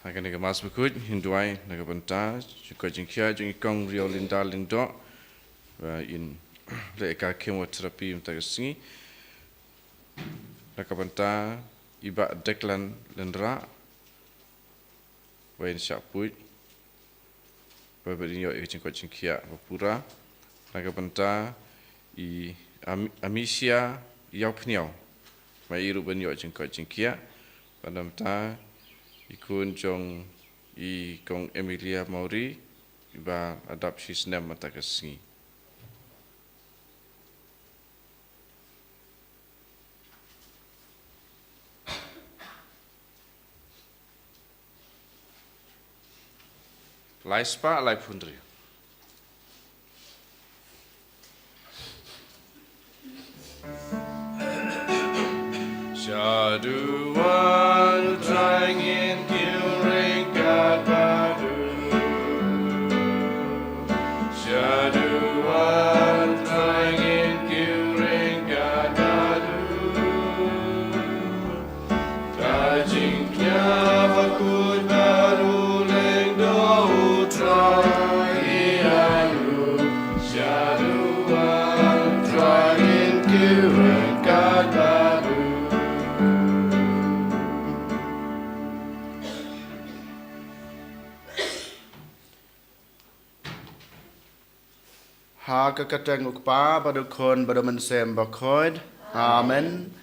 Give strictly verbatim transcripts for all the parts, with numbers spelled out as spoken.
Ha kane ka Mass Bakhuid, ngin duwai na ka bynta jingkoit jingkhiah jong i Kong Riewlinda Lyngdoh, ba in leh ka chemotherapy mynta ka sngi. Na ka bynta i Bah Declan Lynrah, ba in shah puid, ba in ïoh ïa ka jingkoit jingkhiah ba pura. Na ka bynta i Am-, Amicia Ïawphniaw, ba i ruh ban ïoh jingkoit jingkhiah. Bad na ka bynta i khun jong i Kong Emilia Mawrie, ba la dap shi snem mynta ka sngi. Lai spah laiphew hynriew. Shaduh U Trai, ngin kiew ryngkat bad u. Shaduh U Trai, ngin kiew ryngkat bad u. Ka jingkñia bakhuid bad u lyngdoh U Trai ïa u. Shaduh U Trai, ngin kiew ryngkat bad u. Ha ka kyrteng U Kpa bad U Khun bad U Mynsiem Bakhuid. Amen.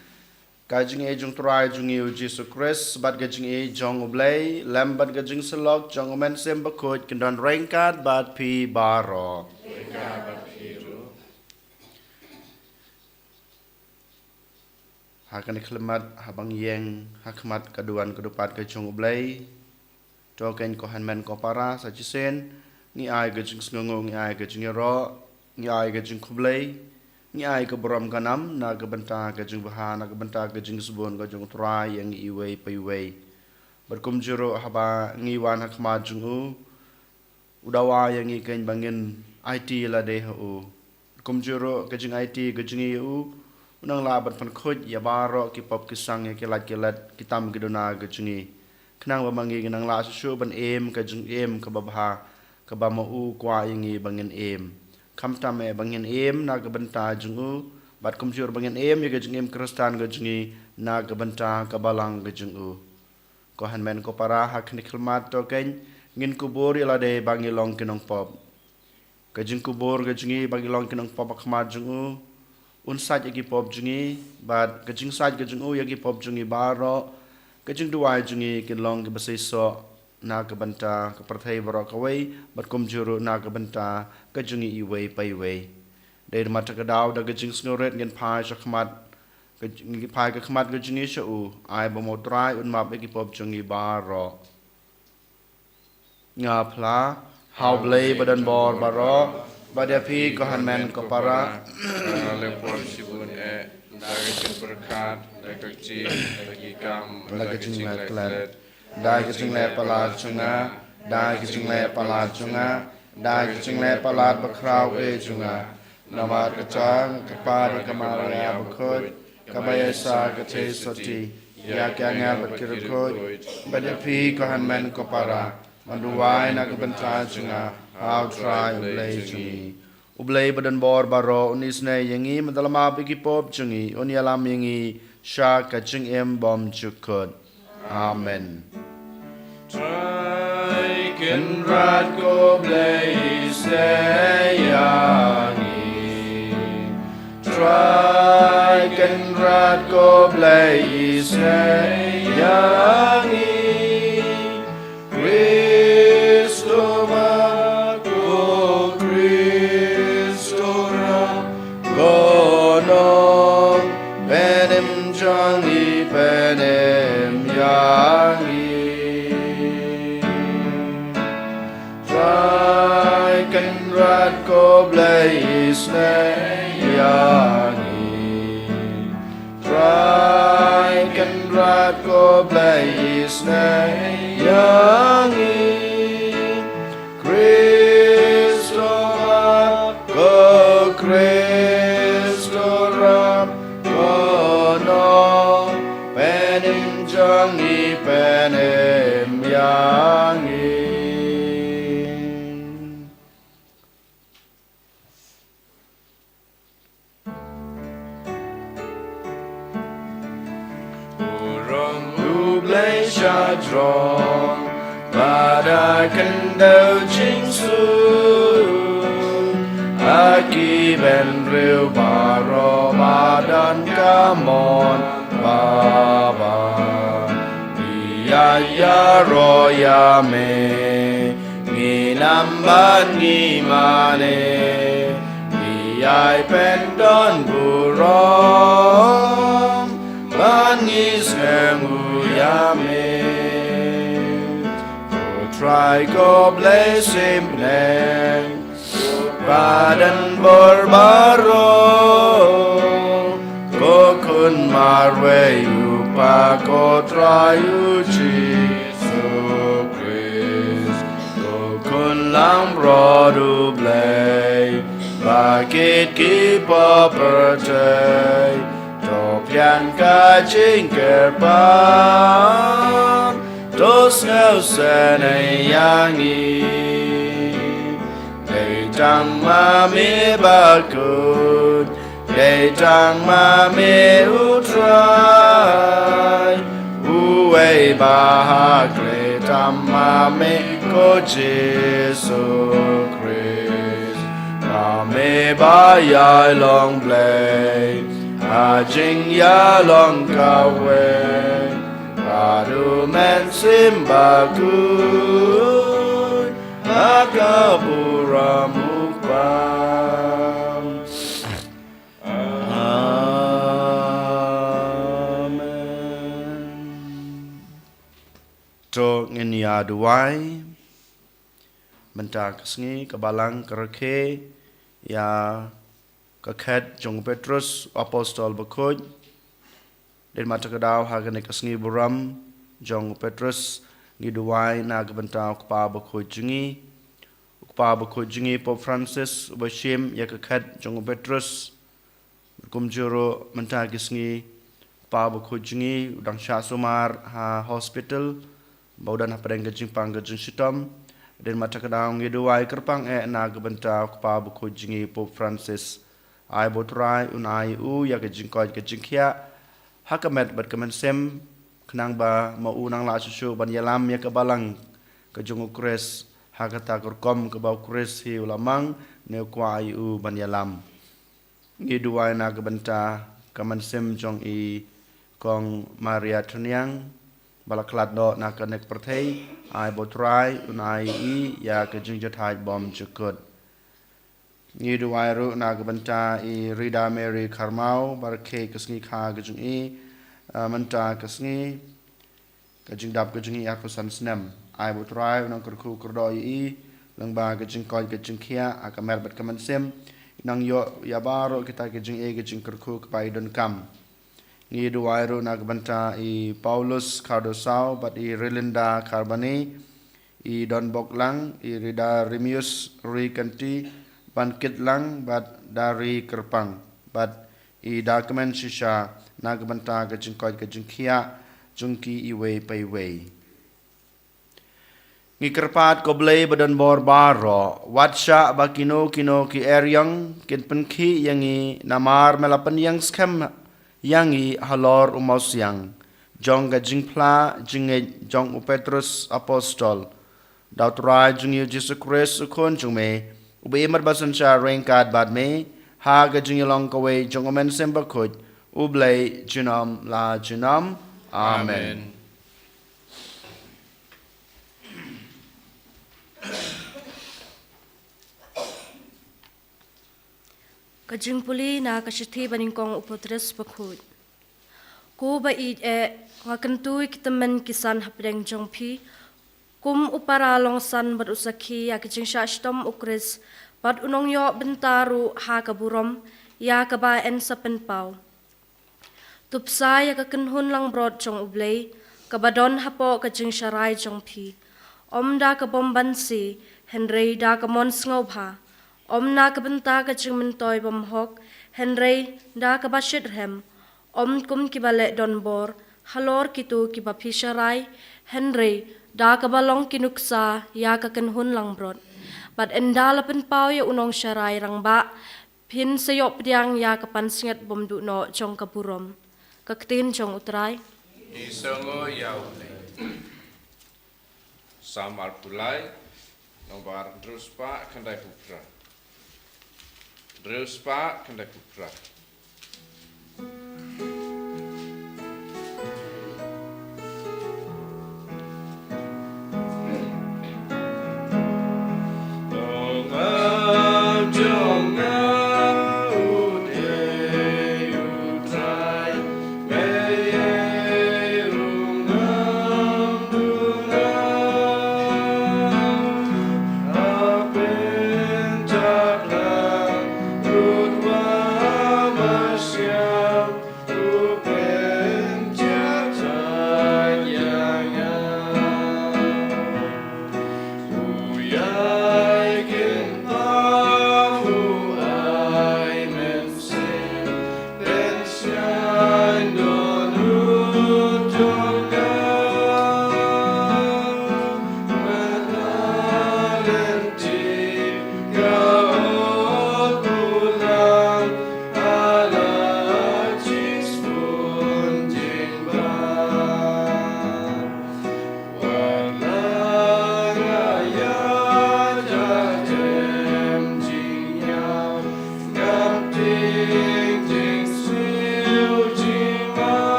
Ka jingïeit jong U Trai jong ngi U Jisu Khrist bad ka jingïeit jong U Blei lem bad ka jingsyllok jong U Mynsiem Bakhuid kin don ryngkat bad phi baroh. Ha kane ka khyllipmat, haba ngi ïeng ha khmat ka duwan ka dupat ka jong U Blei, to keiñ ko hynmen ko para, sa shisien ngi ai ka jingsngewnguh, ngi ai ka jingïaroh, ngi ai ka jingkhublei, ngi ai ka burom ka nam na ka bynta ka jingbha, na ka bynta ka jingsbun ka jong U Trai ïa ngi iwei pa iwei. Bad kumjuh ruh haba ngi wan ha khmat jong u, u dawa ïa ngi keiñ ba ngin aiti lade ha u. Kumjuh ruh ka jingaiti ka jong ngi ïa u, u nang lah ban pynkhuid ïa baroh ki pop ki sang, ïa ki lait ki let, ki tam ki duna ka jong ngi. Khnang ba ma ngi nang lah shuh shuh ban im ka jingim kaba bha, kaba ma u kwah ïa ngi ba ngin im. Khamtam eh ba ngin im na ka bynta jong u, bad kumjuh ruh ba ngin im ïa ka jingim Khristan ka jong ngi na ka bynta ka balang ka jong u. Ko hynmen ko para, ha kane ka khyllipmat to keiñ ngin kubur ïa lade ba ngi long ki nongpop. Ka jingkubur ka jong ngi ba ngi long ki nongpop ha khmat jong u, un sait ïa ki pop jong ngi, bad ka jingsait ka jong u ïa ki pop jong ngi baroh, ka jingduwai jong ngi kin long kiba seisoh na ka bynta ka pyrthei baroh kawei, bad kumjuh ruh na ka bynta ka jong ngi iwei pa iwei. Dei namar kata ka daw, da ka jingsngewrit ngin phai sha khmat, ka, ngin phai ka khmat ka jong ngi sha u, ai ba ma U Trai un map ïa ki pop jong ngi baroh. Nga phla ha U Blei ba don bor baroh, bad ïa phi ko hynmen ko para. Nga la leh por shibun eh, da ka jingpyrkhat, da ka ktien, da ki kam, da ka jingleh klet, da ka jingleh palat jong nga, da ka jingleh palat jong nga, da ka jingleh palat bakhraw eh jong nga. Namar kata nga kyrpad ïa ka Maria Bakhuid, kaba ïaishah ka theisotti, ïa ki angel bad ki riewkhuid, bad ïa phi ko hynmen ko para, ban duwai na ka bynta jong nga ha U Trai U Blei jong ngi. U Blei ba don bor baroh un isynei ïa ngi, bad un ïalam ïa ki pop jong ngi, un ïalam ïa ngi sha ka jingim bymjukut. Amen. Trai Kynrad ko Blei, isynei ïa ngi. Trai Kynrad ko Blei, isynei ïa ngi. Khrist u map, ko Khrist u rap, ko nongpynim jong ngi, pynim ïa ngi. Trai Kynrad ko Blei, isynei ïa ngi. Trai Kynrad ko Blei, isynei ïa ngi. Khrist u map, ko Khrist u rap, ko nongpynim jong ngi, pynim ïa Jrong ba da kyndau jingsuk ha ki bynriew baroh ba don ka mon ba bha. Ïa ïaroh ïa me, ngin ym ban ngi mane. Ïai pyndon burom ban ngi sngewthuh ïa me. Ko Trai ko Blei symbai, ba don bor baroh. Ko Khun marwei u Kpa, ko Trai u Jisu Khrist, ko Khun langbrot u Blei, ba kit ki poh pyrthei. To pdiang ka jingkyrpad, to sngewsynei ïa ngi. Dei tang ma me bakhuid, dei tang ma me u Trai, uwei ba ha khlieh tam ma me ko Jisu Khrist. Ma me ba ïai long Blei ha jingïalong kawei bad u Mynsiem Bakhuid ha ka burom u Kpa. Amen. To ngin ïa duwai. Mynta ka sngi ka Balang ka rakhe ïa ka khet jong u Petrus apostol bakhuid. Dei ma kata ka daw ha kane ka sngi burom jong u Petrus, ngi duwai na ka bynta u Kpa bakhuid jong ngi, u Kpa bakhuid jong ngi Pope Francis, uba shim ïa ka khet jong u Petrus. Kumjuh ruh mynta ki sngi u Kpa bakhuid jong ngi u dang shah sumar ha hospital, ba u don hapdeng ka jingpang ka jingshitom. Dei ma kata ka daw ngi duwai kyrpang eh na ka bynta u Kpa bakhuid jong ngi Pope Francis. Ai ba u Trai un ai u ïa ka jingkoit ka jingkhiah ha ka met bad ka mynsiem, khnang ba ma u nang lah shuh shuh ban ïalam ïa ka Balang ka jong u Khrist ha kata ka rukom kaba u Khrist hi u la mang, ne u kwah ïa u ban ïalam. Ngi duwai na ka bynta ka mynsiem jong i Kong Maria Thrang, ba la khlad noh na kane ka pyrthei. Ai ba u Trai un ai i ïa ka jingjahthait bymjukut. Ngi duwai ruh na ka bynta i Rida Mary Kharmau, ba rakhe ka sngi kha ka jong i, ah, mynta ka sngi, ka jingdap ka jong i arphew san snem. Ai ba u Trai u nang kyrkhu kyrdoh ïa i lyngba ka jingkoit ka jingkhiah ha ka met bad ka mynsiem, u nang ïoh ïa baroh kita ka jingeh ka jingkyrkhu kaba i donkam. Ngi duwai ruh na ka bynta i Paulus Khardosau bad i Relinda Kharbani, i Don Boklang, i Rida Rimius Ri Kanti, ban kit lang bad da ri kyrpang, bad i da kmen shisha na ka bynta ka jingkoit ka jingkhiah jong ki iwei pa iwei. Ngi kyrpad ko Blei ba don bor baroh, wat shah ba kino kino ki eriong kin pynkhih ïa ngi, namar me la pynïeng skhem ïa ngi halor u mawsiang jong ka jingphla jingngeit jong u Petrus apostol. Da u Trai jong ngi u Jisu Khrist u Khun jong me, uba im bad ba synshar ryngkat bad me ha ka jingïalong kawei jong u Mynsiem Bakhuid, u Blei junom la junom. Amen. Amen. Ka jingpule na ka shithi ba nyngkong u Petrus bakhuid. Ko ba ïeit eh, nga kyntu ïa ki tymmen ki san hapdeng jong phi, kum u para longsan bad u sakhi ïa ka jingshah shitom u Khrist, bad u nongïoh bynta ruh ha ka burom ïa kaba yn sa pynpaw. To pynshai ïa ka kynhun langbrot jong u Blei, kaba don hapoh ka jingsharai jong phi. Ym da ka bom banse, hynrei da ka mon sngewbha. Ym na ka bynta ka jingmyntoi bymhok, hynrei da kaba shitrhem. Ym kum kiba leh donbor halor kito kiba phi sharai, hynrei da kaba long ki nuksa ïa ka kynhun langbrot. Bad ynda la pynpaw ïa u nongsharai rangbah, phin sa ïoh pdiang ïa ka pansngiat bymduh noh jong ka burom. Ka ktien jong u Trai. Ngi sngew ïa u Blei. Salm arphew lai, nombar hynriew spah khyndai phew phra. Hynriew spah khyndai phew phra.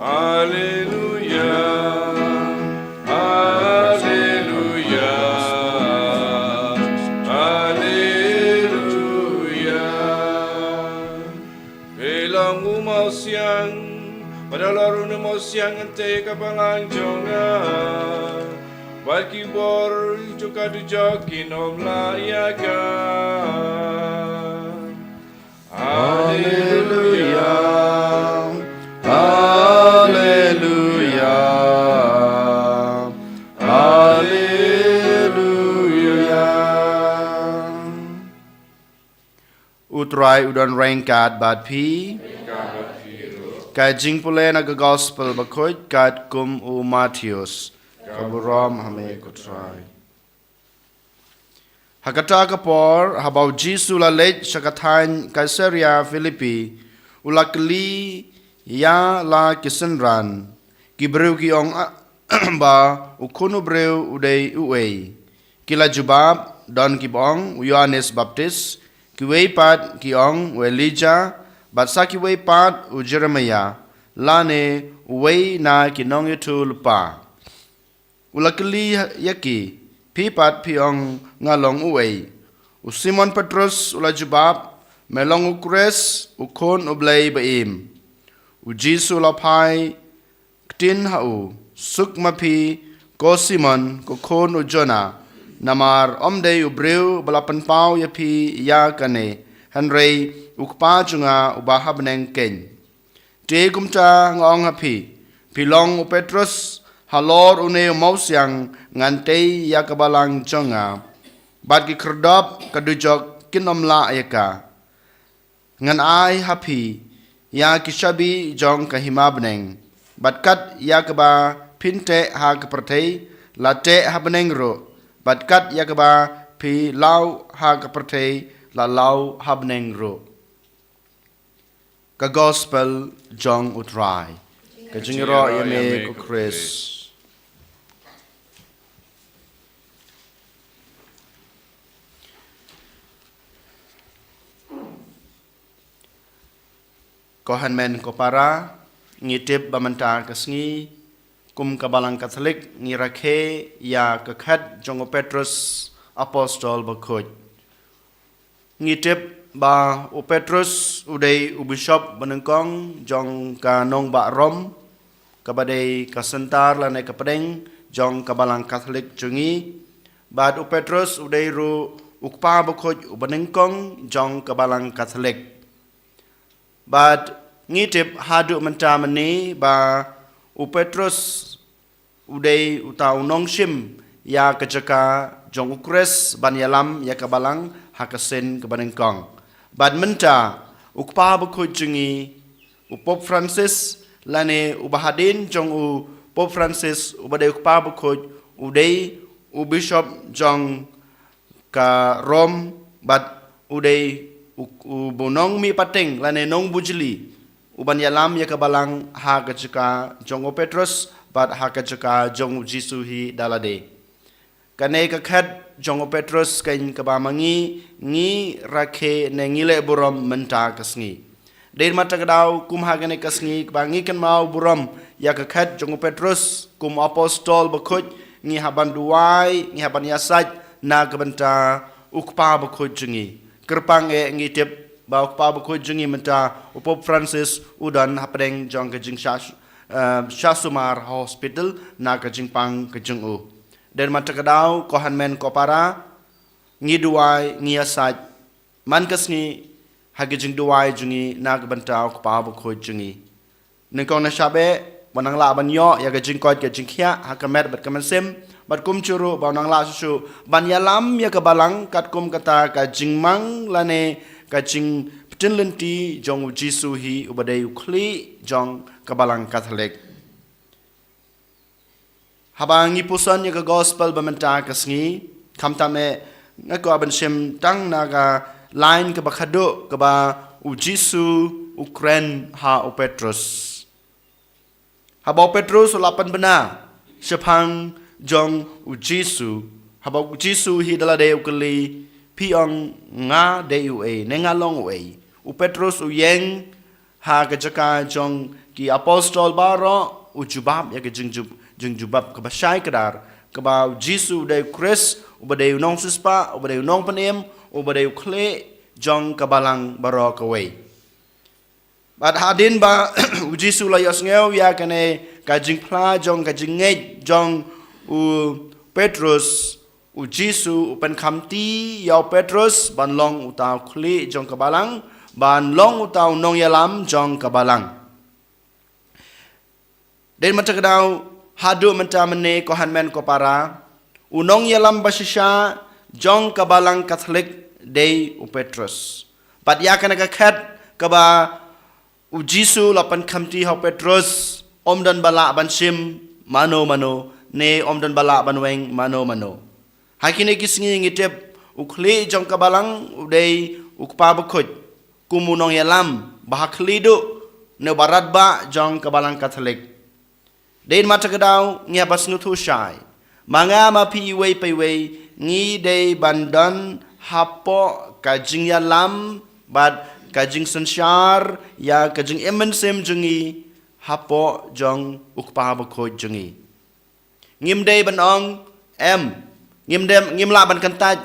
Alleluia, alleluia, alleluia. Phi long u mawsiang, bad halor une u mawsiang ngin teh ïa ka balang jong nga. Bad ki bor jong ka dujok kin ym lah ïa ka. Alleluia, alleluia, alleluia. U Trai u don ryngkat bad phi. Ka jingpule na ka Gospel bakhuid katkum u Mathaios. Ka burom ha me ko Trai. Ha kata ka por, haba u Jisu u la leit sha ka thaiñ Kaisaria Philippi, u la kylli ïa la ki synran. Ki briew ki ong ba u Khun u briew u dei uei. Ki la jubab, don kiba ong u Ïoannis Baptist, kiwei pat ki ong u Elijah, bad sa kiwei pat u Jeremiah, lane uwei na ki nongïathuhlypa. U la kylli ïa ki, phi pat phi ong nga long uei. U Simon Petrus u la jubab, me long u Khrist, u Khun u Blei ba-im. U Jisu u la phai ktien ha u, suk ma phi, ko Simon, ko khun u Jonah, namar ym dei u briew ba la pynpaw ïa phi ïa kane, hynrei u Kpa jong nga uba ha bneng keiñ. Te kumta nga ong ha phi, phi long u Petrus, halor une u mawsiang ngan tei ïa ka balang jong nga. Bad ki khyrdop ka dujok kin ym lah ïa ka. Ngan ai ha phi ïa ki shabi jong ka hima bneng. Bad kat ïa kaba phin teh ha ka pyrthei, la teh ha bneng ruh. Bad kat ïa kaba phi law ha ka pyrthei, la law ha bneng ruh. Ka Gospel jong U Trai. Ka jingïaroh ïa me ko Khrist. Ko hynmen ko para, ngi tip ba mynta ka sngi, kum ka Balang Katholik, ngi rakhe ïa ka khet jong u Petrus, apostol bakhuid. Ngi tip ba u Petrus u dei u bishop banyngkong jong ka nongbah Rom, kaba dei ka center lane ka pdeng jong ka Balang Katholik jong ngi. Bad u Petrus u dei ruh u kpa bakhuid u banyngkong jong ka Balang Katholik. Bad ngi tip haduh mynta mynne ba u Petrus u dei uta u nongshim ïa ka jaka jong u Khrist ban ïalam ïa ka Balang ha ka sien kaba nyngkong. Bad mynta u kpa bakhuid jong ngi, u Pope Francis, lane uba hadien jong u Pope Francis, uba dei u kpa bakhuid, u dei u bishop jong ka Rom, bad u dei u, u ba nongmihpateng lane nongbujli u ban ïalam ïa ka Balang ha ka jaka jong u Petrus bad ha ka jaka jong u Jisu hi da lade. Kane ka khet jong u Petrus kane kaba ma ngi, ngi rakhe ne ngi leh burom mynta ka sngi. Dei namar kata ka daw kum ha kane ka sngi kaba ngi kynmaw burom ïa ka khet jong u Petrus kum apostol bakhuid, ngi hap ban duwai, ngi hap ban ïasaid na ka bynta u kpa bakhuid jong ngi. Kyrpang eh ngi tip ba u kpa bakhuid jong ngi mynta u Pope Francis u don hapdeng jong ka jingshah, eh, shah sumar ha hospital na ka jingpang ka jong u. Dei namar kata ka daw ko hynmen ko para, ngi duwai, ngi ïasaid man ka sngi ha ka jingduwai jong ngi na ka bynta u kpa bakhuid jong ngi. Nyngkong na shaba, ba u nang lah ban ïoh ïa ka jingkoit ka jingkhiah ha ka met bad ka mynsiem, bad kumjuh ruh ba u nang lah shuh shuh ban ïalam ïa ka Balang katkum kata ka jingmang lane ka jingpyntip lynti jong u Jisu hi uba dei u khlieh jong ka Balang Katholik. Haba ngi puson ïa ka Gospel ba mynta ka sngi, khamtam eh nga kwah ban shim tang na ka line kaba khadduh kaba u Jisu u kren ha u Petrus. Haba u Petrus u la pynbna shaphang jong u Jisu, haba u Jisu hi da lade u kylli, phi ong nga dei uei ne nga long uei, u Petrus u ïeng ha ka jaka jong ki apostol baroh u jubab ïa ka jingjub-, jingjubab kaba shai kdar, kaba u Jisu u dei u Khrist, uba dei u nongsiewspah, uba dei u nongpynim, uba dei u khlieh jong ka Balang baroh kawei. Bad hadien ba u Jisu u la ïohsngew ïa kane ka jingphla jong ka jingngeit jong u Petrus, u Jisu u pynkhamti ïa u Petrus ban long uta u khlieh jong ka Balang, ban long uta u nongïalam jong ka Balang. Dei namar kata ka daw, haduh mynta mynne ko hynmen ko para, u nongïalam bashisha jong ka Balang Katholik dei u Petrus. Bad ïa kane ka khet kaba u Jisu u la pynkhamti ha u Petrus, ym don ba lah ban shim mano mano, ne ym don ba lah ban weng mano mano. Ha kine ki sngi ngi tip u khlieh jong ka Balang u dei u kpa bakhuid, kum u nongïalam ba ha khlieh duh ne ba radbah jong ka Balang Katholik. Dei namar kata ka daw ngi hap ban sngewthuh shai, ma nga ma phi iwei pa iwei ngi dei ban don hapoh ka jingïalam bad ka jingsynshar ïa ka jingim mynsiem jong ngi hapoh jong u kpa bakhuid jong ngi. Ngim dei ban ong, em, ngim dei, ngim lah ban kyntait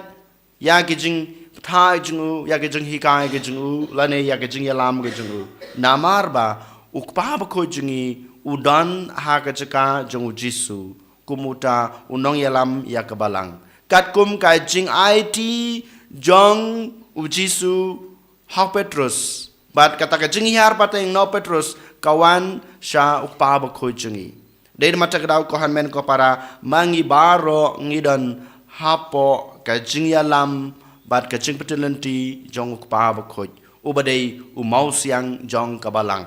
ïa ki jingpynthei jong u, ïa ki jinghikai ki jong u, lane ïa ki jingïalam ki jong u. Namar ba u kpa bakhuid jong ngi u don ha ka jaka jong u Jisu kum uta u nongïalam ïa ka Balang. Katkum ka jingaiti jong u Jisu ha u Petrus, bad kata ka jinghiar pateng na u Petrus ka wan sha u kpa bakhuid jong ngi. Dei namar kata ka daw ko hynmen ko para, ma ngi baroh ngi don hapoh ka jingïalam bad ka jingpyntip lynti jong u kpa bakhuid, uba dei u mawsiang jong ka Balang.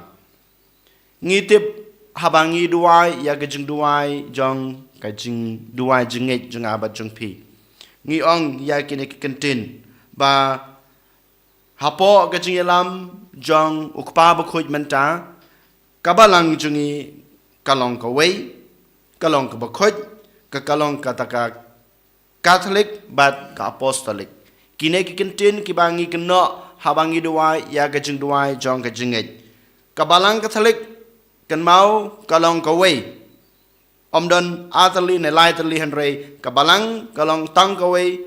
Ngi tip haba ngi duwai ïa ka jingduwai jong, ka jingduwai jingngeit jong nga bad jong phi, ngi ong ïa kine ki kyntien ba hapoh ka jingïalam jong u Kpa Bakhuid mynta, ka balang jong ngi ka long kawei, ka long kaba khuid, ka ka long kata ka Katholik bad ka Apostolik. Kine ki kyntien kiba ngi kynnoh haba ngi duwai ïa ka jingduwai jong ka jingngeit. Ka Balang Katholik, kynmaw, ka long kawei. Ym don ar tylli ne lai tylli, hynrei ka balang ka long tang kawei.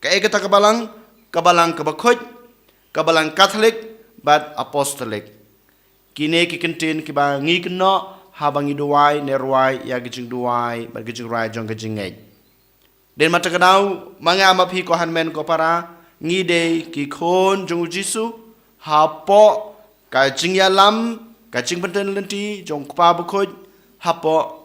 Kaei kata ka balang? Ka balang kaba khuid, ka balang Katholik bad Apostolik. Kine ki kyntien kiba ngi kynnoh haba ngi duwai ne rwai ïa ka jingduwai bad ka jingrwai jong ka jingngeit. Dei namar kata ka daw, ma nga ma phi, ko hynmen ko para, ngi dei ki khun jong u Jisu hapoh ka jingïalam, ka jingpyntip lynti jong u Kpa Bakhuid, hapoh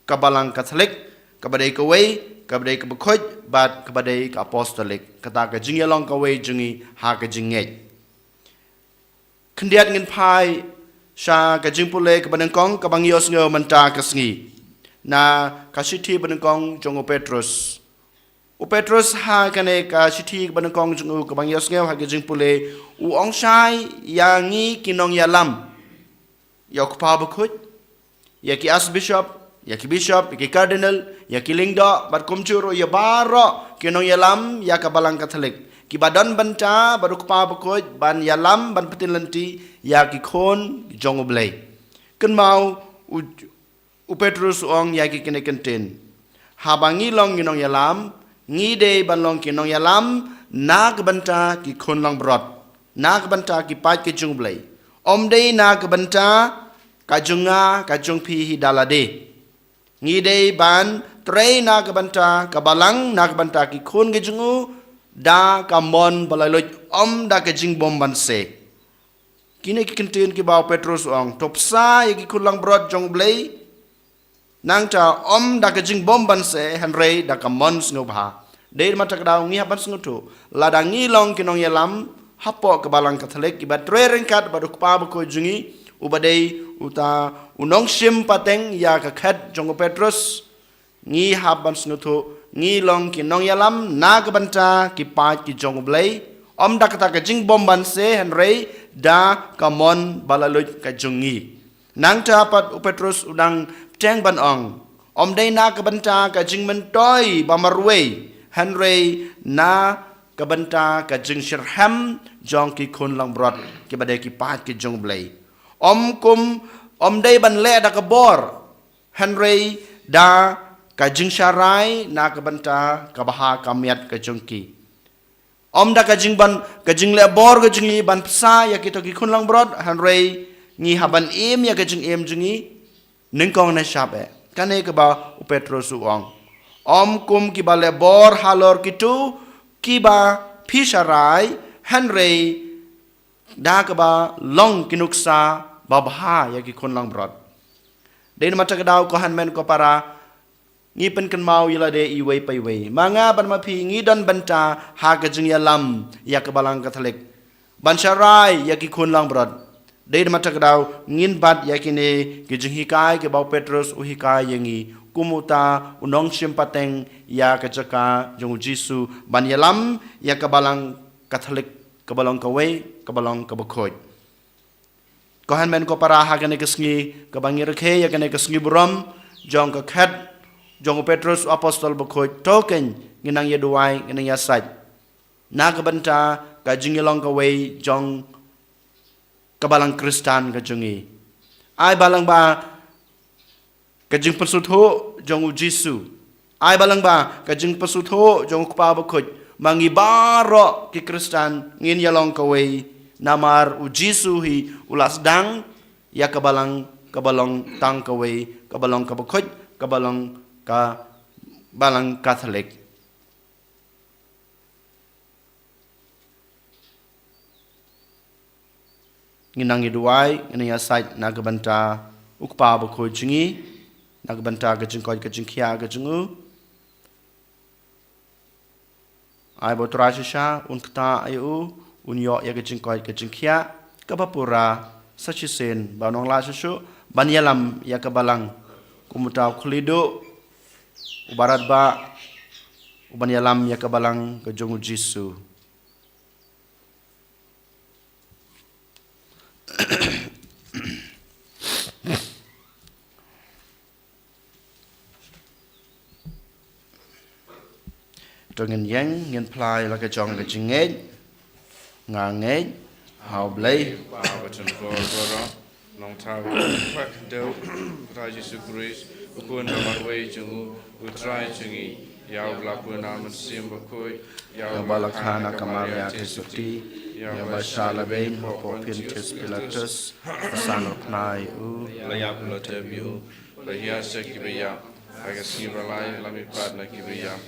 ka Balang Katholik, kaba dei kawei, kaba dei kaba khuid bad kaba dei ka Apostolik, kata ka jingïalong kawei jong ngi ha ka jingngeit. Khyndiat ngin phai sha ka jingpule kaba nyngkong kaba ngi ïohsngew mynta ka sngi, na ka shithi banyngkong jong u Petrus. U Petrus ha kane ka shithi banyngkong jong u kaba ngi ïohsngew ha ka jingpule, u ong shai ïa ngi ki nongïalam, ïa u Kpa Bakhuid, ïa ki Archbishop, ïa ki Bishop, ïa ki Cardinal, ïa ki Lyngdoh, bad kumjuh ruh ïa baroh ki nongïalam ïa ka Balang Katholik, kiba don bynta bad u Kpa Bakhuid ban ïalam, ban pyntip lynti ïa ki khun jong u Blei. Kynmaw, u, u Petrus u ong ïa ki kine kyntien: Haba ngi long ki nongïalam, ngi dei ban long ki nongïalam na ka bynta ki khun langbrot, na ka bynta ki paid ki jong u Blei. Ym dei na ka bynta ka jong nga, ka jong phi hi da lade. Ngi dei ban trei na ka bynta ka balang, na ka bynta ki khun ki jong u, da ka mon ba laitluid, ym da ka jingbymbanse. Kine ki kyntien kiba u Petrus u ong, to pynshai ïa ki khun langbrot jong u Blei, nangta ym da ka jingbymbanse, hynrei da ka mon sngewbha. Dei namar kata ka daw ngi hap ban sngewthuh, lada ngi long ki nongïalam hapoh ka Balang Katholik, kiba trei ryngkat bad u Kpa Bakhuid jong ngi, uba dei uta u nongshim pateng ïa ka khet jong u Petrus, ngi hap ban sngewthuh, ngi long ki nongïalam na ka bynta ki paid ki jong u Blei, ym da kata ka jingbymbanse, hynrei da ka mon ba laitluid ka jong ngi. Nangta pat u Petrus u dang bteng ban ong, ym dei na ka bynta ka jingmyntoi ba marwei, hynrei na ka bynta ka jingshitrhem jong ki khun langbrot, kiba dei ki paid ki jong u Blei. Ym kum, ym dei ban leh da ka bor, hynrei da ka jingsharai na ka bynta ka bha ka miat ka jong ki. Ym da ka jingban, ka jingleh bor ka jong ngi ban pynshai ïa kito ki khun langbrot, hynrei ngi hap ban im ïa ka jingim jong ngi nyngkong ne shap eh. Kane kaba u Petrus u ong. Ym kum kiba leh bor halor kito kiba phi sharai, hynrei da kaba long ki nuksa babha ïa ki khun langbrot. Dei namar kata ka daw, ko hynmen ko para, ngi pynkynmaw ïa lade iwei pa iwei. Ma nga bad ma phi ngi don bynta ha ka jingïalam ïa ka Balang Katholik, ban sharai ïa ki khun langbrot. Dei namar kata ka daw ngin bat ïa kine ki jinghikai kiba u Petrus u hikai ïa ngi, kum uta u nongshim pateng ïa ka jaka jong u Jisu, ban ïalam ïa ka Balang Katholik, kaba long kawei, kaba long kaba khuid. Ko hynmen ko para, ha kane ka sngi kaba ngi rakhe ïa kane ka sngi burom jong ka khet jong u Petrus u Apostol bakhuid, to kein ngin nang ïa duwai, ngin nang ïa shait na ka bynta ka jingïalong kawei jong ka Balang Khristan ka jong ngi. Ai ba lang ba ka jingpynsngewthuh jong u Jisu, ai ba lang ba ka jingpynsngewthuh jong u Kpa bakhuid, ma ngi baroh ki Khristan ngin ïalong kawei, namar u Jisu hi u la sdang ïa ka Balang kaba long tang kawei, kaba long kaba khuid, kaba long ka Balang Katholik. Ngin nang ïa duwai, ngin nang ïa shait na ka bynta u Kpa bakhuid jong ngi, na ka bynta ka jingkoit ka jingkhiah ka jong u. Ai ba u Trai shisha un ktah ïa u, un ïoh ïa ka jingkoit ka jingkhiah kaba pura sa shisien, ba un nang lah shuh shuh ban ïalam ïa ka Balang kum uta u khlieh duh uba radbah, uban ïalam ïa ka Balang ka jong u Jisu. To ngin ïeng, ngin phla ïa la ka jong ka jingngeit. Nga ngeit ha U Blei, Kpa uba don bor baroh, Nongthaw uba don ha ka khyndew, Trai Jisu Khrist, U Khun ba marwei jong u, U Trai jong ngi, ïa uba la pun na U Mynsiem Bakhuid, ïa uba la kha na ka Maria Theisotti, ïa uba shah lehbeiñ ha u Pontius Pilatus, ba san u pynïap, la ïap, la tep ïa u, la hiar sha kiba ïap, ha ka sngi ba lai la mihpat na kiba ïap,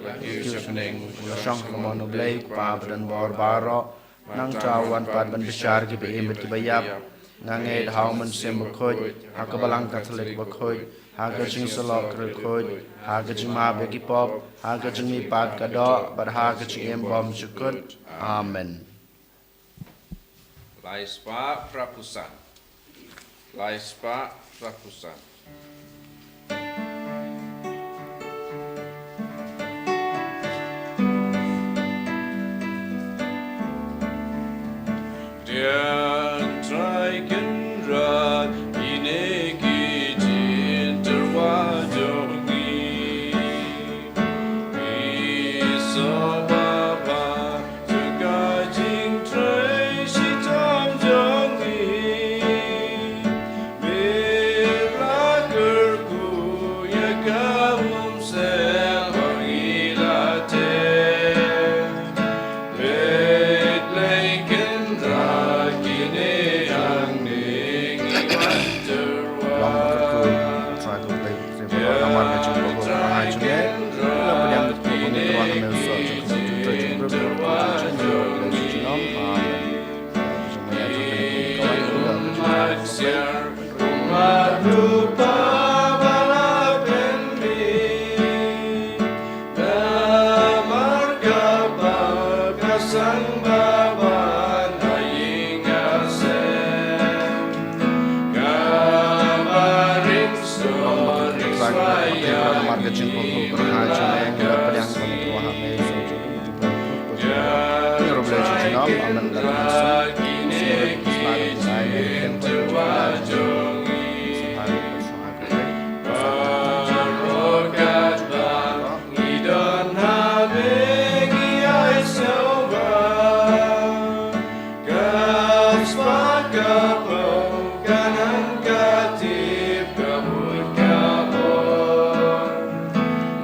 la kiew sha bneng, la shong ha ka mon U Blei Kpa ba don bor baroh. Nangta u wan pat ban bishar kiba im bad kiba ïap. Nga ngeit ha U Mynsiem Bakhuid, ha ka Balang Katholik bakhuid, ha ka jingsyllok bakhuid, ha ka jingmap ïa ki pop, ha ka jingmihpat ka doh, bad ha ka jingim bymjukut. Amen. Lai spah phra phew san. Lai spah phra phew san. Kynrad kine ki jingtyrwa jong ngi. Ngi sngewbha ba jong ka jingtrei shitom jong ngi, me la kyrkhu ïa ka umsel ba ngi la teh. Peit lei kynrad kine hangne ngi wan tyrwa. Long ba kyrkhu, Trai ko Blei, Trai ba namar ka jingpynlong ka rangai jong me. La pdiang ka kyrkhu ba ngi tyrwa ha me u soh jong ka jingtrei jong ka jingtrei jong ka jingtrei jong ka jingtrei. Amen. Ka jingmaya jong ka jingkawai ka jingtrei. Ngi don ha me ngi ai sngewbha. Ka spah ka phew, ka nang ka tip, ka bun ka bor.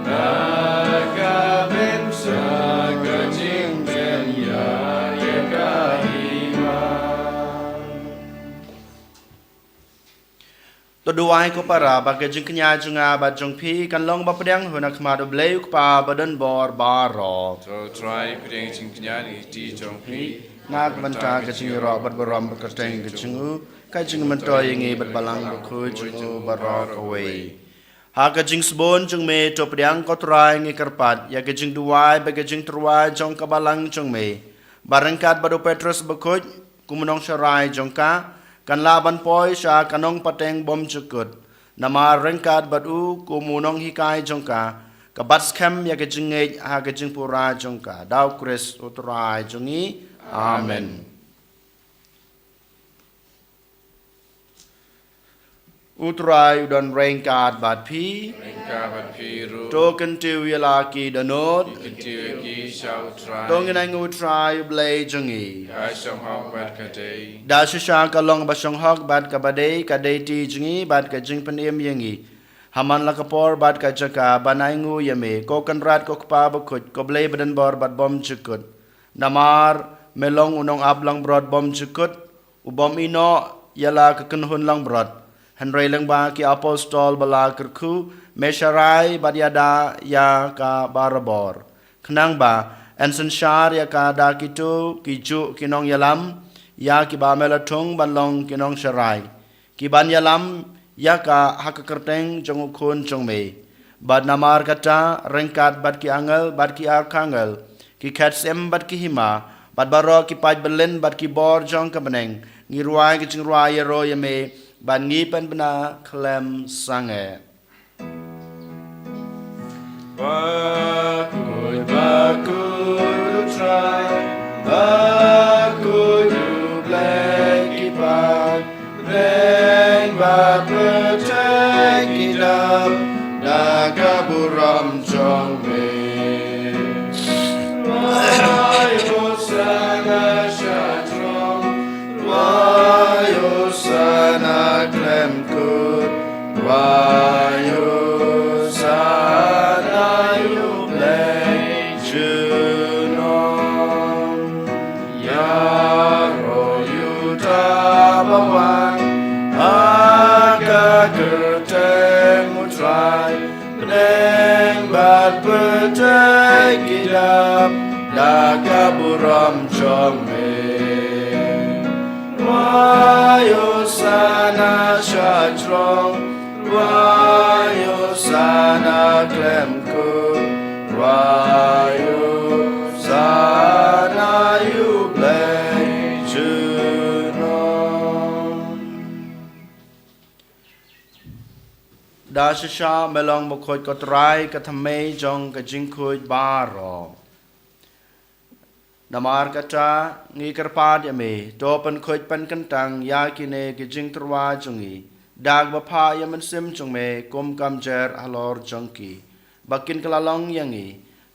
Na ka bynta ka jingpynïaid ïa ka hima. To duwai ko para ba ka jingkñia jong nga bad jong phi kan long ba pdiang ha khmat U Blei U Kpa ba don bor baroh. To Trai pdiang jingkñia na ki kti jong phi. Na ka bynta ka jingïaroh bad burom bad kyrteng ka jong u, ka jingmyntoi ïa ngi bad Balang Bakhuid jong u baroh kawei. Ha ka jingsbun jong me to pdiang ko Trai ngi kyrpad ïa ka jingduwai bad ka jingtyrwa jong ka Balang jong me. Ba ryngkat bad u Petrus Bakhuid, kum u nongsharai jong ka, kan lah ban poi sha ka nongpateng bymjukut. Namar ryngkat bad u kum u nonghikai jong ka, ka bat skhem ïa ka jingngeit ha ka jingpura jong ka. Da U Khrist U Trai jong ngi. Amen. U Trai u don ryngkat bad phi. Ryngkat bad phi ruh. To kyntiew ïa la ki dohnud. Kyntiew ïa ki sha U Trai. To ngin ainguh U Trai U Blei jong ngi. Ka shong hok bad ka dei. Da shisha ka long ba shong hok bad kaba dei, ka dei ti jong ngi bad ka jingpynim ïa ngi. Ha man la ka por bad ka jaka ban ainguh ïa me, ko Kynrad ko Kpa Bakhuid, ko Blei ba don bor bad bymjukut. Namar me long u nongap langbrot bymjukut, u bym ïehnoh ïa la ka kynhun langbrot. Hynrei lyngba ki apostol ba la kyrkhu, me sharai bad ïada ïa ka barabor. Khnang ba yn synshar ïa ka da kito kijuh ki nongïalam ïa kiba me la thung ban long ki nongsharai, ki ban ïalam ïa ka ha ka kyrteng jong U Khun jong me. Bad namar kata, ryngkat bad ki angel bad ki archangel, ki khet syiem bad ki hima, bad baroh ki paid byllien bad ki bor jong ka bneng, ngi rwai ka jingrwai ïaroh ïa me, bad ngi pynbna khlem sangeh. Bakhuid, bakhuid U Trai, bakhuid U Blei ki paidbah, pyrthei ki dap da ka burom jong me. Bad pyrthei ki dap da ka burom jong me. Wai Hosana sha jrong, wai Hosana khlem kut, wai Hosana ïa u Blei junom. Da shisha me long bakhuid ko Trai, ka thymmei jong ka jingkhuid baroh. Namar kata ngi kyrpad ïa me, to pynkhuid pynkyntang ïa kine ki jingtyrwa jong ngi da kaba phah ïa u Mynsiem jong me kum ka mjer halor jong ki, ba kin kylla long ïa ngi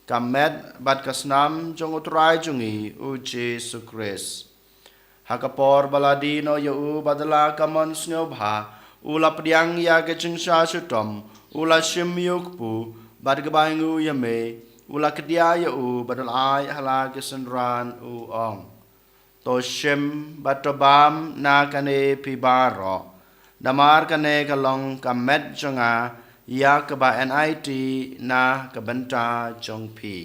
ka met bad ka snam jong u Trai jong ngi u Jisu Khrist. Ha ka por ba la die noh ïa u bad da la ka mon sngewbha, u la pdiang ïa ka jingshah shitom, u la shim ïa u kpu, bad kaba ainguh ïa me, u la kdiah ïa u bad u la ai ha la ki synran, u ong: To shim bad to bam na kane phi baroh, namar kane ka long ka met jong nga, ïa kaba yn aiti na ka bynta jong phi.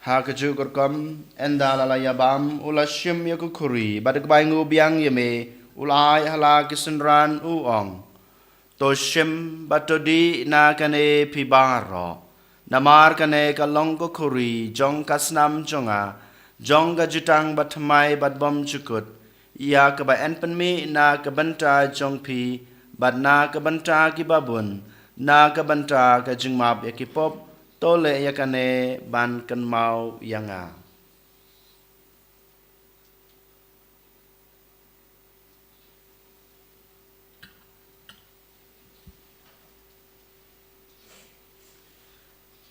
Ha kajuh ka rukom, ynda la la ïa bam, u la shim ïa ka khuri, bad kaba ainguh biang ïa me, u la ai ha la ki synran, u ong: To shim bad to dih na kane phi baroh, namar kane ka long ka khuri jong ka snam jong nga, jong ka jutang bathymmai bad bymjukut, ïa kaba yn pynmih na ka bynta jong phi bad na ka bynta ki babun, na ka bynta ka jingmap ïa ki pop. To leh ïa kane ban kynmaw ïa nga.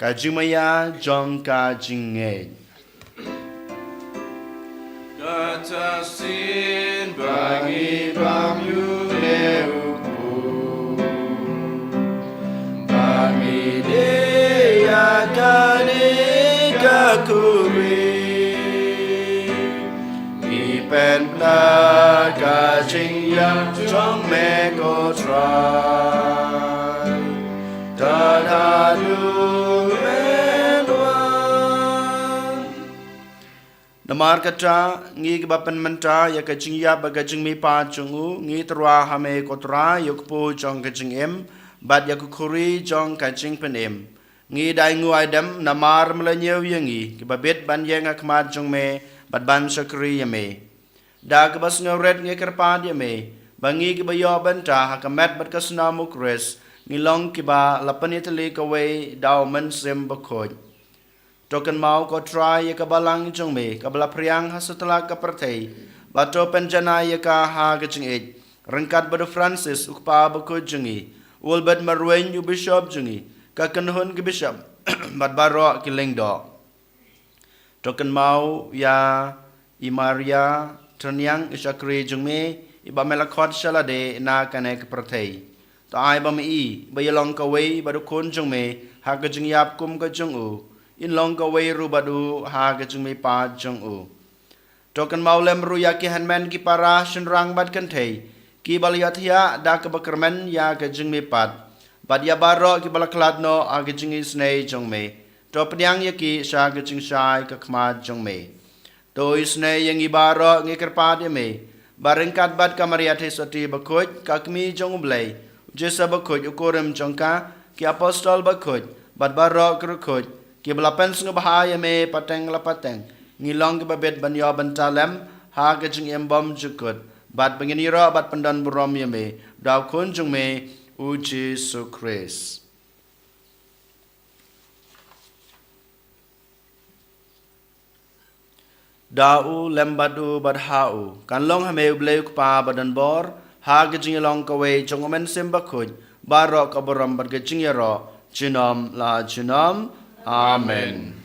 Ka jingmaïa jong ka jingngeit. Kata shisien ba ngi bam ïa u kpu, ba ngi dih ïa kane ka khuri, ngi pynbna ka jingïap jong me ko Trai, tad haduh men wan. Namar kata, ngi kiba pynmynta ïa ka jingïap bad ka jingmihpat jong u, ngi tyrwa ha me ko Trai, ïa u kpu jong ka jingim bad ïa ka khuri jong ka jingpynim. Ngi da ainguh aidem namar me la ñiew ïa ngi kiba bit ban ïeng ha khmat jong me bad ban shakri ïa me. Da kaba sngewrit ngi kyrpad ïa me ba ngi kiba ïoh bynta ha ka met bad ka snam u Khrist, ngi long kiba la pynïatylli kawei da u Mynsiem Bakhuid. To kynmaw ko Trai ïa ka balang jong me kaba la phriang ha satlak ka pyrthei, bad to pynjanai ïa ka ha ka jingïeit, ryngkat bad u Francis u kpa bakhuid jong ngi, u Albert Marwein u bishop jong ngi, ka kynhun ki bishop bad baroh ki lyngdoh. To kynmaw ïa i Maria, tyrniang i shakri jong me, iba me la khot sha lade na kane ka pyrthei. To ai ba me i, ba ïa long kawei bad u khun jong me ha ka jingïap kum ka jong u, in long kawei ruh bad u ha ka jingmihpat jong u. To kynmaw lem ruh ïa ki hynmen ki para shynrang bad kynthei kiba la ïathiah da kaba kyrmen ïa ka jingmihpat, bad ïa baroh kiba la khlad noh ha ka jingisynei jong me. To pdiang ïa ki sha ka jingshai ka khmat jong me. To isynei ïa ngi baroh, ngi kyrpad ïa me ba ryngkat bad ka Maria Theisotti bakhuid, ka kmie jong u Blei, u Joseph bakhuid u kurim jong ka, ki apostol bakhuid bad baroh ki riewkhuid kiba la pynsngewbha ïa me pateng la pateng, ngi long kiba bit ban ïoh bynta lem ha ka jingim bymjukut, bad ba ngin ïaroh bad pyndonburom ïa me da u khun jong me u Jisu Khrist. Da u, lem bad u, bad ha u, kan long ha me u Blei u Kpa badonbor, ha ka jingïalong kawei jong u Mynsiem Bakhuid, baroh ka burom bad ka jingïaroh junom la junom. Amen.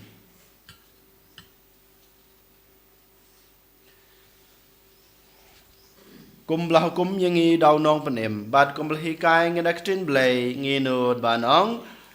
Kumba la hukum ïa ngi da u Nongpynim, bad kumba la hikai ïa ngi da ka ktien Blei, ngi nud ban ong: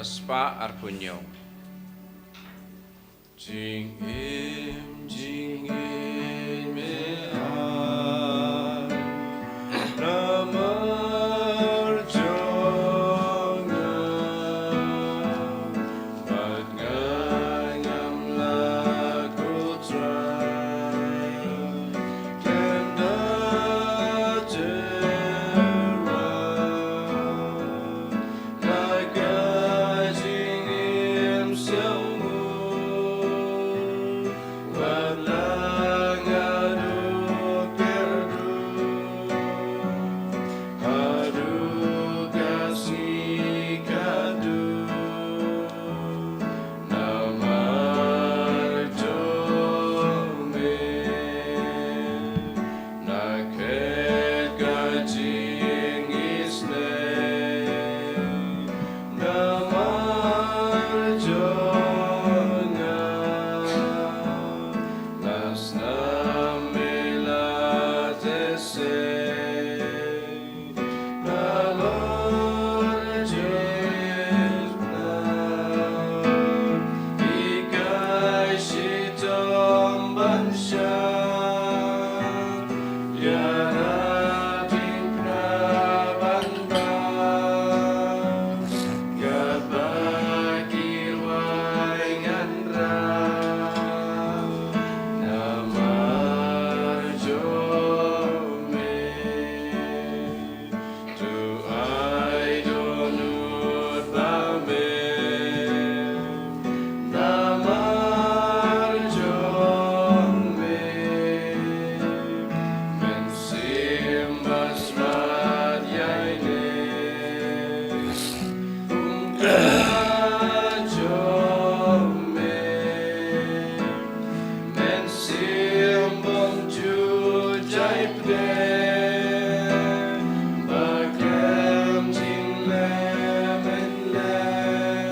Arspah arphew hynñiew. Jingim, jingim, me ai namar jong nga, bad nga ngam lah, ko Trai, khlem da jyrwa. La ka jingim sngewbha, wat la nga duk kyrduh, haduh ka sngi ka duk. Namar jong me, nga khet ka jingisynei. Namar jong nga, la snam me la thesei. Nalor jingpynlong, hikai shitom ban shah, ïarap jingpynbna ban bam, katba ki rwai ngan rah. Namar jong me, to ai dohnud ba me, namar jong me, mynsiem ba smat ïa ine. Kum ka jong me, mynsiem bym ju jai pdeng, ba khlem jingleh mynleh,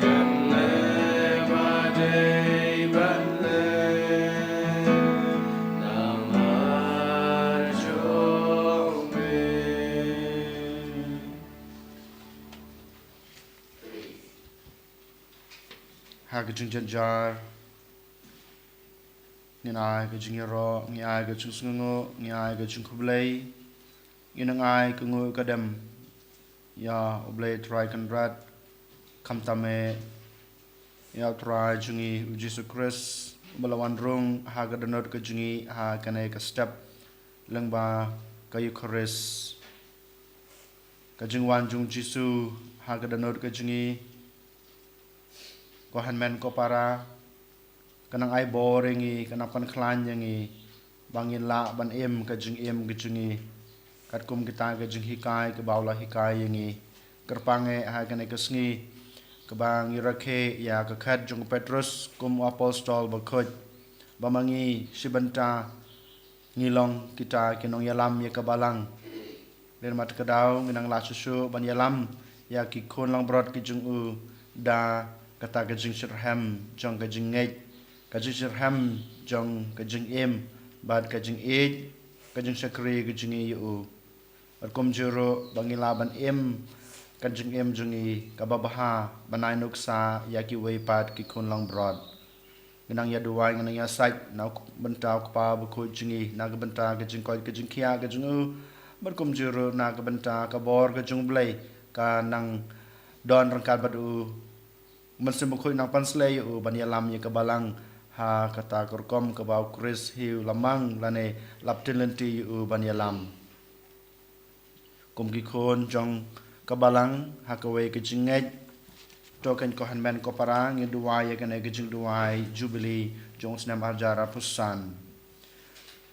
kan leh ba dei ban leh, namar jong me. Ha ka jingjynjar, ngin ai ka jingïaroh, ngin ai ka jingsngewnguh, ngin ai ka jingkhublei, ngin nang ai ka nguh ka dem ïa U Blei Trai Kynrad, khamtam eh ïa U Trai jong ngi U Jisu Khrist, uba la wan rung ha ka dohnud ka jong ngi ha kane ka step lyngba ka Eukharist. Ka jingwan jong U Jisu ha ka dohnud ka jong ngi, ko hynmen ko para, ka nang ai bor ïa ngi, ka nang pynkhlaiñ ïa ngi, ba ngin lah ban im ka jingim ka jong ngi katkum kita ki jinghikai kiba u la hikai ïa ngi. Kyrpang eh ha kane ka sngi kaba ngi rakhe ïa ka khet jong u Petrus kum u apostol bakhuid, ba ma ngi shi bynta ngi long kita ki nongïalam ïa ka Balang. Lehse mynta ka daw ngi nang lah shuh shuh ban ïalam ïa ki khun langbrot ki jong u da kata ka jingshitrhem jong ka jingngeit, ka jingshitrhem jong ka jingim, bad ka jingïeit, ka jingshakri ka jong ngi ïa u. Bad kumjuh ruh ba ngin lah ban im ka jingim jong ngi kaba bha, ban ai nuksa ïa kiwei pat ki khun langbrot. Ngi nang ïa duwai, ngi nang ïa sait na ka bynta u kpa bakhuid jong ngi, na ka bynta ka jingkoit ka jingkhiah ka jong u, bad kumjuh ruh na ka bynta ka bor ka jong U Blei ka nang don ryngkat bad u. Mynsiem Bakhuid nang pynsleh ïa u ban ïalam ïa ka Balang ha kata ka rukom kaba U Khrist hi u la mang lane la btin lynti ïa u ban ïalam. Kum ki khun jong ka Balang ha kawei ka jingngeit, to khein ko hynmen ko para, ngin duwai ïa kane ka jingduwai Jubili jong u snem arhajar arphew san.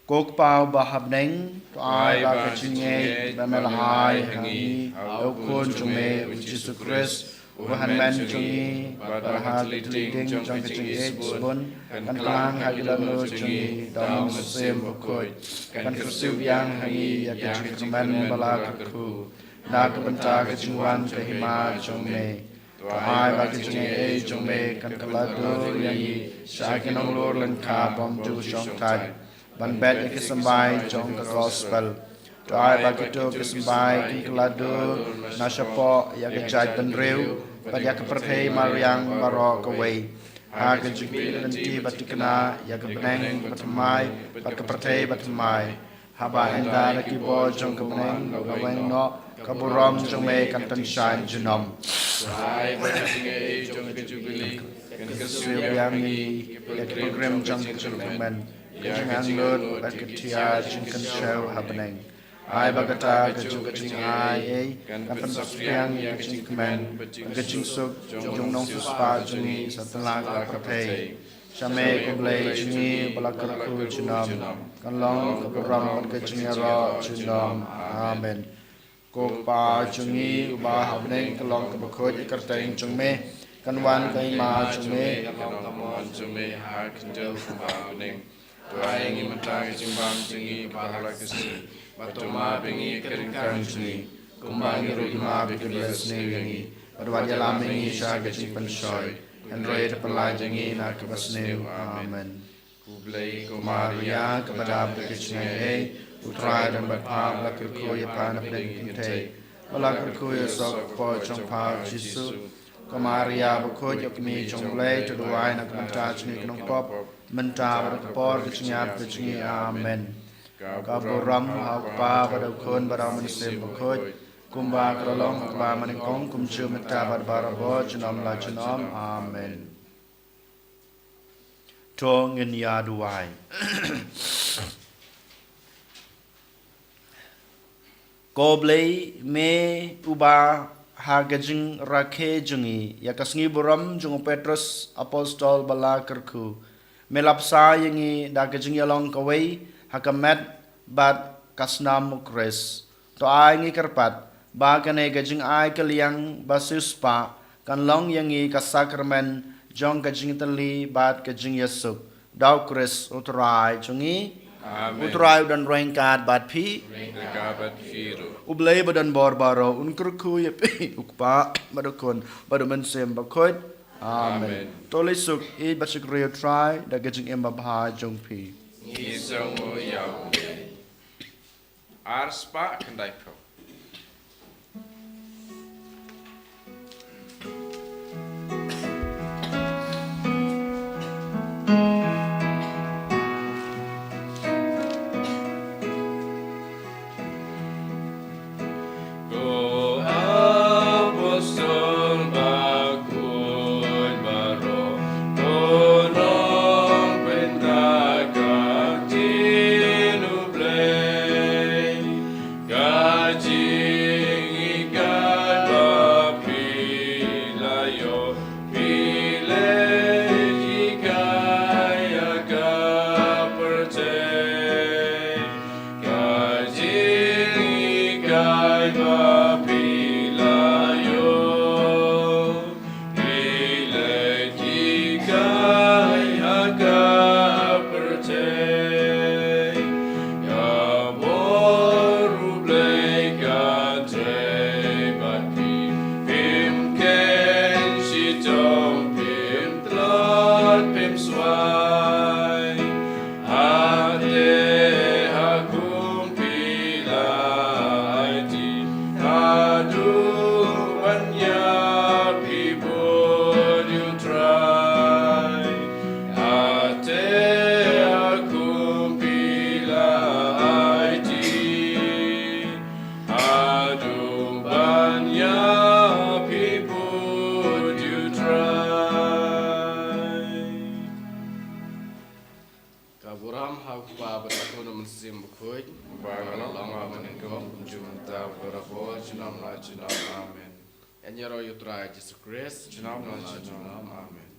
Ko Kpa uba ha bneng, to ai ba ka jingngeit ba me la ai ha ngi ha u Khun jong me u Jisu Khrist, u Hynmen jong ngi, bad ba ha ka tling jong ka jingïeit sbun kan klang ha ki dohnud jong ngi da u Mynsiem Bakhuid, kan kyrsiew biang ha ngi ïa ka jingkyrmen ba la kyrkhu na ka bynta ka jingwan ka Hima jong me. To ai ba ka jingaiei jong me kan kylla dur ïa ngi sha ki nonglor lyngkha bym ju shongthait ban bet ïa ki symbai jong ka gospel. To ai ba kito ki symbai kin kylla dur na shapoh ïa ka jaitbynriew bad ïa ka pyrthei mariang baroh kawei, ha ka jingpynlynti ba thikna ïa ka bneng ba thymmai bad ka pyrthei ba thymmai, haba ynda da ki bor jong ka bneng la weng noh, ka burom jong me kan pynshai junom. Ai ba ka jingaiei jong ka Jubili kan kyrsiew biang ïa ngi, ïa ki pilgrim jong ka jingkyrmen, ka jingangnud bad ka thiah jingkynshew ha bneng. Ai ba kata kajuh ka jingaiei kan pynsaphriang ïa ka jingkmen bad ka jingsuk jong u nongsiewspah jong ngi satlak ka pyrthei. Sha me ko Blei jong ngi uba la kyrkhu junom, kan long ka burom bad ka jingïaroh junom. Amen. Ko Kpa jong ngi uba ha bneng, kan long kaba khuid ka kyrteng jong me, kan wan ka Hima jong me, kan long ka mon jong me ha ka khyndew kumba ha bneng. To ai ïa ngi mynta ka jingbam jong ngi kaba ha la ka sngi, bad to map ïa ngi ka ryngkang jong ngi, kumba ngi ruh ngi map ïa kiba isynei ïa ngi, bad wat ïalam ïa ngi sha ka jingpynshoi, hynrei to pynlait ïa ngi na kaba sniew. Amen. Khublei ko Maria, kaba dap da ka jingaiei, U Trai u don bad pha, ba la kyrkhu ïa pha na pdeng ki kynthei, ba la kyrkhu ïa u soh ka kpoh jong pha u Jisu. Ko Maria bakhuid, ko Kmie jong U Blei, to duwai na ka bynta jong ngi ki nongpop, mynta bad ha ka por ka jingïap ka jong ngi. Amen. Ka burom ha U Kpa bad ha U Khun bad ha U Mynsiem Bakhuid, kumba ka la long ha kaba mynnyngkong, kumjuh mynta bad barabor, junom la junom. Amen. To ngin ïa duwai. Ko Blei, me uba ha ka jingrakhe jong ngi ïa ka sngi burom jong u Petrus apostol ba la kyrkhu, me la bsa ïa ngi da ka jingïalong kawei ha ka met bad ka snam u Khrist. To ai ngi kyrpad ba kane ka jingai kylliang ba siewspah kan long ïa ngi ka sakramen jong ka jingtylli bad ka jingïasuk, da u Khrist U Trai jong ngi. Amen. U Trai u don ryngkat bad phi. Ryngkat bad phi ruh. U Blei ba don bor baroh un kyrkhu ïa phi, U Kpa bad U Khun bad U Mynsiem Bakhuid. Amen. Amen. To leit suk, ïeit bad shakri U Trai da ka jingim babha jong phi. Ngi sngewbha mo ïa u Blei. Ar spah khyndai phew. Ko apostol bakhuid baroh, to nongpynthikna ka ktien U Blei. Ka jinghikai ba phi la ïoh, phi leit hikai ïa ka pyrthei. Ka jinghikai ba phi la ïoh, phi leit hikai ha ka pyrthei. Ka bor U Blei ka trei bad phi, phim kheiñ shitom, phim tlot, phim swai. Hynrei ha kum phi la aiti, haduh ban ïap phi bud ïa U Trai. Hynrei ha kum phi la aiti, haduh ban ïap phi bud ïa U Trai. Ka burom ha U Kpa bad U Khun bad U Mynsiem Bakhuid. Ba ka la long ha kaba nyngkong, kumjuh mynta bad barabor, junom la junom. Amen. Ïaroh ïa U Trai Jisu Khrist. Junom la junom. Amen.